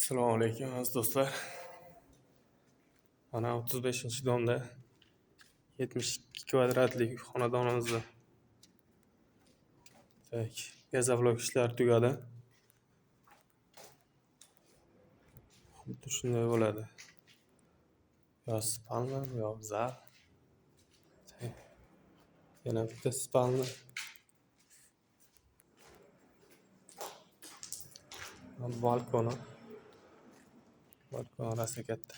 Assalomu alaykum aziz do'stlar. Mana 35-domda 72 kvadratlik xonadonimizni tak gazoblok ishlari tugadi. Xuddi shunday bo'ladi. Yo spalni, yo zal. Yana bitta spalni. Balkoni. Balkon rosa katta.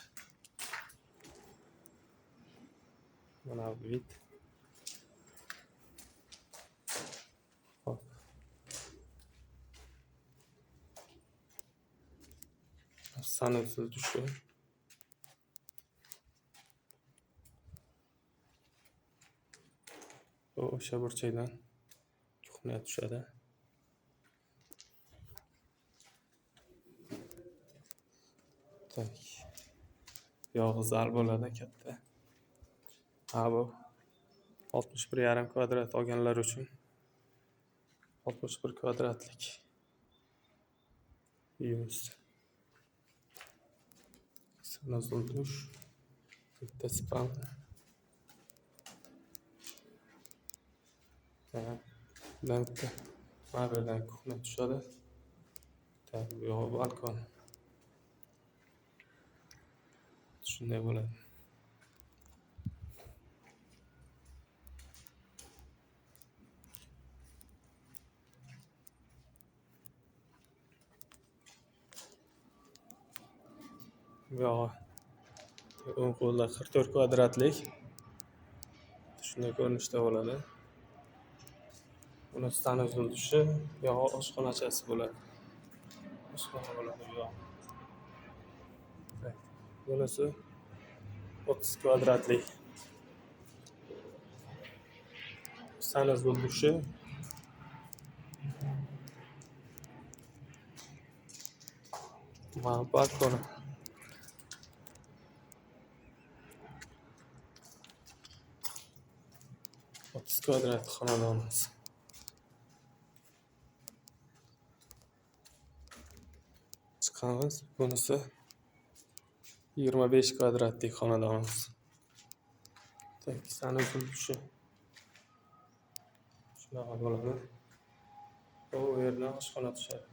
Mana bu vid. Hop. Sanuzel dushi. Bu o'sha burchakdan kuxnya tushadi. Tak. Yog'i zal bo'ladi katta. Ha, bu 61,5 kvadrat olganlar uchun 61 kvadratlik uyimiz. Sanuzel dush, bitta spalni. Bitta mana bu yerdan kuxnya tushadi. Tak, bu yog'i balkon. Shunday bo'ladi. Bu yog'i o'ng qo'lda 44 kvadratlik. Shunday ko'rinishda bo'ladi. Buni sanuzel dushi, bu yog'i oshxonachasi bo'ladi. Oshxona bo'ladi bu yog'i. Bunisi 30 kvadratlik. Sanuzel dushi. Mana balkoni. Kvadrat xonadonimiz. Chiqamiz. Bunisi 25 kvadratlik xonadonimiz. Tak, sanuzel dushi. Shunaqa bo'ladi. Bu yerdan oshxona tushadi.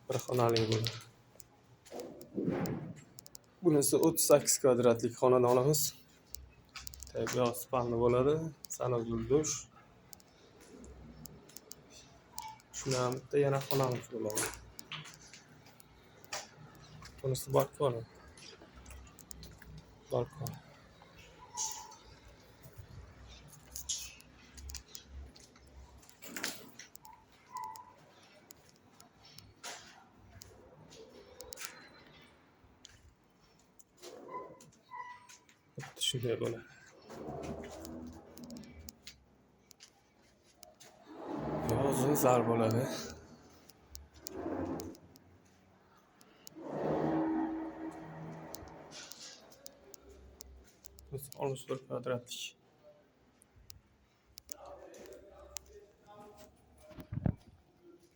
Bir xonali bo'ladi. Bunisi 38 kvadratlik xonadonimiz. Tak, bu yoq spalni bo'ladi. Sanuzel dush. Shundan bitta yana xonamiz bo'ladi. Bunisi balkoni. Balkon. Shunday bo'ladi. Uzun zal bo'ladi. Biz 61 kvadratlik.